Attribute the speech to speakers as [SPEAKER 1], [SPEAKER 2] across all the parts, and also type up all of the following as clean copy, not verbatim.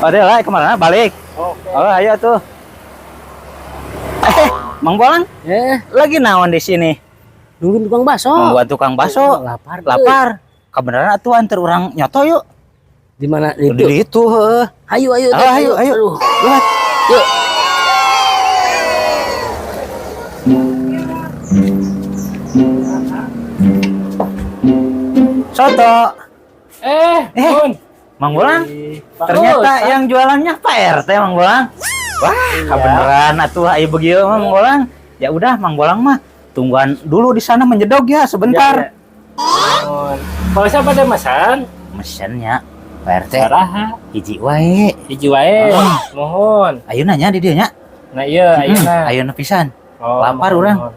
[SPEAKER 1] Oh, deh lah, kemana? Balik.
[SPEAKER 2] Oke.
[SPEAKER 1] Oh, ayo tuh. Eh, Mang Bolang, lagi naon di sini?
[SPEAKER 2] Nungguin tukang bakso.
[SPEAKER 1] Nungguan tukang bakso.
[SPEAKER 2] Oh, lapar.
[SPEAKER 1] Lapar. Kebenaran atuh antar urang nyoto yuk.
[SPEAKER 2] Di mana itu?
[SPEAKER 1] Di itu, heuh.
[SPEAKER 2] Ayo, ayo,
[SPEAKER 1] Oh, ayo, ayo.
[SPEAKER 2] Aduh.
[SPEAKER 1] Lihat.
[SPEAKER 2] Yuk.
[SPEAKER 1] Soto.
[SPEAKER 3] Bun.
[SPEAKER 1] Mang Bolang,
[SPEAKER 3] Pak
[SPEAKER 1] ternyata
[SPEAKER 3] Ustad.
[SPEAKER 1] yang jualannya Pak RT Mang Bolang. Wah, kebenaran atuh aya begieu mah Mang Bolang. Ya udah Mang Bolang mah tungguan dulu di sana menjedog ya sebentar.
[SPEAKER 3] Ya, ya. Kalau siapa ada mesan?
[SPEAKER 1] Mesennya Pak RT
[SPEAKER 3] Saraha.
[SPEAKER 1] Hiji wae.
[SPEAKER 3] Hiji wae.
[SPEAKER 1] Oh.
[SPEAKER 3] Mohon.
[SPEAKER 1] Ayeuna nya di dieu nya.
[SPEAKER 3] Nah iya, ayeuna.
[SPEAKER 1] Ayeuna pisan.
[SPEAKER 3] Oh,
[SPEAKER 1] Lapar
[SPEAKER 3] mohon,
[SPEAKER 1] urang.
[SPEAKER 3] mohon.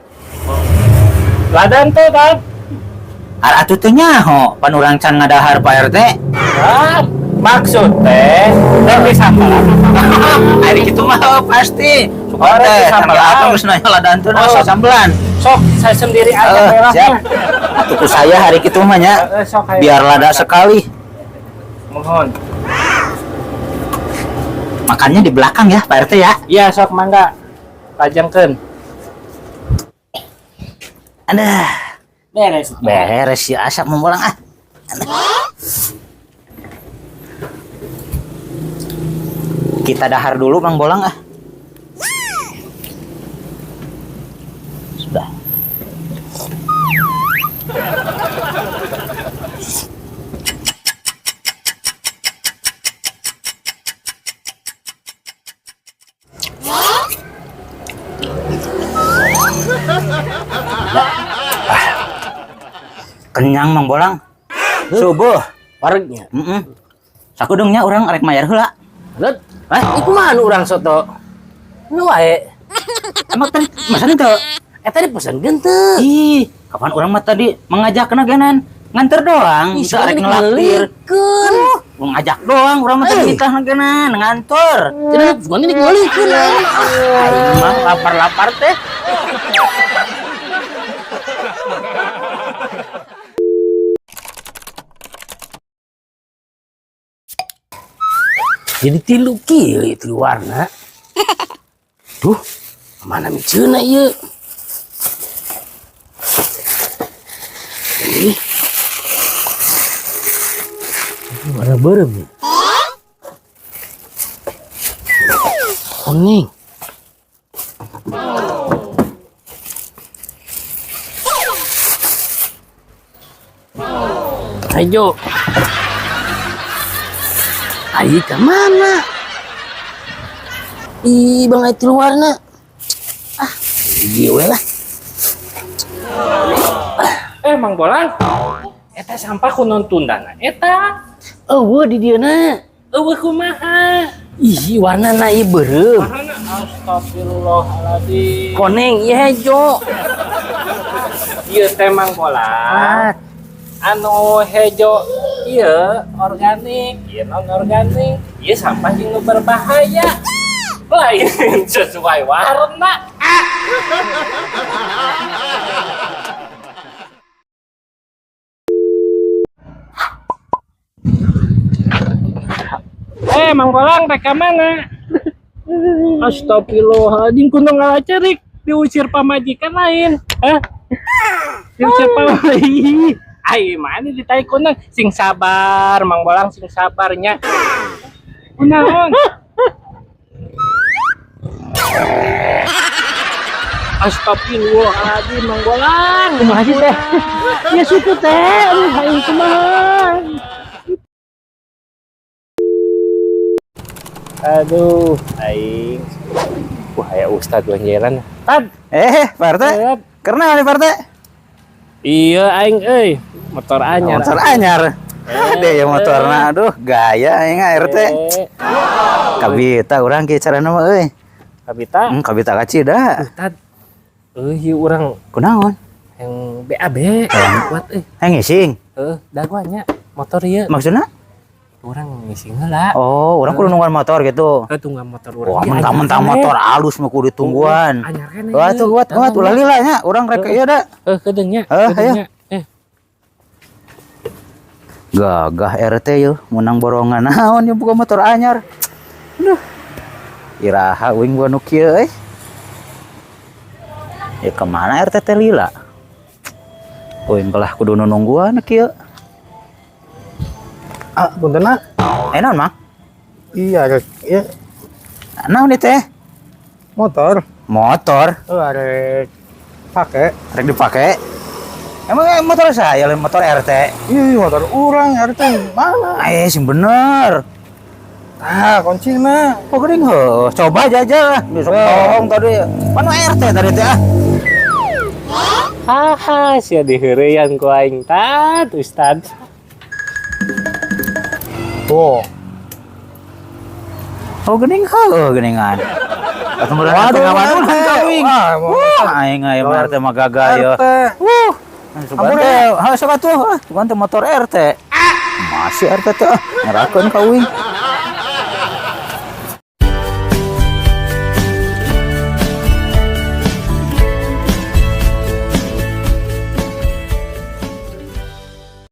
[SPEAKER 3] Ladan tuh, Tan.
[SPEAKER 1] Atuh teu nyaho pan urang can ngadahar Pak RT.
[SPEAKER 3] Ah, maksud teh teh disambalan.
[SPEAKER 1] Ari kitu mah pasti.
[SPEAKER 3] Oh,
[SPEAKER 1] Suka teh
[SPEAKER 3] disambelan.
[SPEAKER 1] can apa geus nanya ladan teu
[SPEAKER 3] Oh.
[SPEAKER 1] sambelan.
[SPEAKER 3] Sok, saya sendiri aja
[SPEAKER 1] Eh, siap. Atuh ku saya hari kitu mah nya.
[SPEAKER 3] Sok, ayo.
[SPEAKER 1] Biar lada sekali.
[SPEAKER 3] Mohon.
[SPEAKER 1] Makannya di belakang ya Pak RT ya.
[SPEAKER 3] Iya, sok mangga. Lajengkeun.
[SPEAKER 1] Aduh,
[SPEAKER 3] Beres.
[SPEAKER 1] beres ya asap membolang ah. Kita dahar dulu Mang Bolang ah. Sudah. Kenyang Mang Bolang. Subuh.
[SPEAKER 2] Waregnya.
[SPEAKER 1] Heeh. Sakudungnya urang rek mayar heula.
[SPEAKER 2] Lut,
[SPEAKER 1] Hah?
[SPEAKER 2] iku mah anu urang soto. Nu wae.
[SPEAKER 1] Emang tadi masan itu?
[SPEAKER 2] Eta dipesenkeun teu.
[SPEAKER 1] Ih, kapan orang mah tadi mengajak kena genan nganter doang,
[SPEAKER 2] Ih,
[SPEAKER 1] bisa rek ngelaktir.
[SPEAKER 2] dikelikeun.
[SPEAKER 1] Mengajak doang, orang mah tadi
[SPEAKER 2] Eh.
[SPEAKER 1] nikah genan ngantor.
[SPEAKER 2] Cenah bukan dikelikeun.
[SPEAKER 3] Aing mah lapar-lapar teh.
[SPEAKER 2] Jadi tilu kieu tilu warna. Duh, mana miceuna ieu? Ih. Warna beureum ya. Kuning. Ayo. Ayo ke mana? Ih, bang itu warna. Ah, ieu we lah.
[SPEAKER 3] Mang Bolang. Eta sampah ku tundana. Eta
[SPEAKER 2] Eueuh di dieu na.
[SPEAKER 3] eueuh kumaha?
[SPEAKER 2] Ih, warnana ieu beureum.
[SPEAKER 3] Warnana astagfirullahaladzim.
[SPEAKER 2] Koneng ieu hejo.
[SPEAKER 3] Ieu teh Mang Bolang. Anu hejo ieu organik, ieu non organik. Ieu sampah jeung nu berbahaya. Lain sesuai warna. Mang Bolang rek ka mana? Astagfirullahaladzim, kudu ngalacerik diusir pamajikan lain. Hah? Diusir pamajikan. Ai mana ditai kunang sing sabar Mang Bolang sing sabarnya. Kunaon? Astagfirullahaladzim Mang Bolang.
[SPEAKER 2] Kumaha sih teh? Ya suku teh, aduh aing kumaha.
[SPEAKER 3] Aduh, aing. Wah, aya ustad jalan. Tad.
[SPEAKER 1] Pak RT. Karena nih Pak RT?
[SPEAKER 3] Iya aing euy, motor anyar.
[SPEAKER 1] Motor anyar. Ada ya motorna, aduh gaya aing RT. Kabita urang kieu carana mah euy.
[SPEAKER 3] Kabita.
[SPEAKER 1] Kabita kacida.
[SPEAKER 3] Ustad. Eh, ieu urang
[SPEAKER 1] Kunaon?
[SPEAKER 3] Yang BAB kuat euy.
[SPEAKER 1] Hayang ngising.
[SPEAKER 3] Heeh, dagoan nya motor ieu.
[SPEAKER 1] Maksudna?
[SPEAKER 3] Urang ngising heula.
[SPEAKER 1] Oh, urang kudu nungguan motor gitu.
[SPEAKER 3] Heuh, tungguan motor urang.
[SPEAKER 1] Wah, mentang-mentang motor alus mah kudu ditungguan.
[SPEAKER 3] Anyar keneh.
[SPEAKER 1] Wah, tuh kuat, kuat ulah lila nya, urang rek ieu da.
[SPEAKER 3] Eh, kedeung nya.
[SPEAKER 1] Eh,
[SPEAKER 3] Kedeung nya. Eh,
[SPEAKER 1] Gagah RT yo, menang borongan naon yo buka motor anyar. Aduh. Iraha uing gua nu kieu euy. Ya kemana RT teh lila? Uing belah kudu nungguan kieu.
[SPEAKER 4] Ah, punten, ah.
[SPEAKER 1] Eh, naon, Mang?
[SPEAKER 4] Iya, rek. Iya,
[SPEAKER 1] Naon ieu teh?
[SPEAKER 4] Motor.
[SPEAKER 1] Motor.
[SPEAKER 4] Oh, arek pake.
[SPEAKER 1] Rek dipake. Emang motor saya lain motor RT.
[SPEAKER 4] Iya, motor urang RT mana?
[SPEAKER 1] Eh, sing bener.
[SPEAKER 4] Ah, kuncina.
[SPEAKER 1] Oh, geuning heuh. Coba aja aja lah. Besok bohong tadi. Mana RT tadi teh ah?
[SPEAKER 3] Haha, sia diheureyan ku aing tad, Ustad.
[SPEAKER 4] Tuh.
[SPEAKER 1] Oh, geuning heuh geuningan. Atuh meureun
[SPEAKER 4] Waduh,
[SPEAKER 1] ngawaduhan
[SPEAKER 4] RT.
[SPEAKER 1] ka uing.
[SPEAKER 4] Wah, mau-
[SPEAKER 1] Wah, aing aya mah RT mah gagah ya.
[SPEAKER 4] RT.
[SPEAKER 1] Wuh. Sugan teh, ha sok atuh, ah, sugan teh motor RT. Masih RT teh ah, ngerakeun ka uing.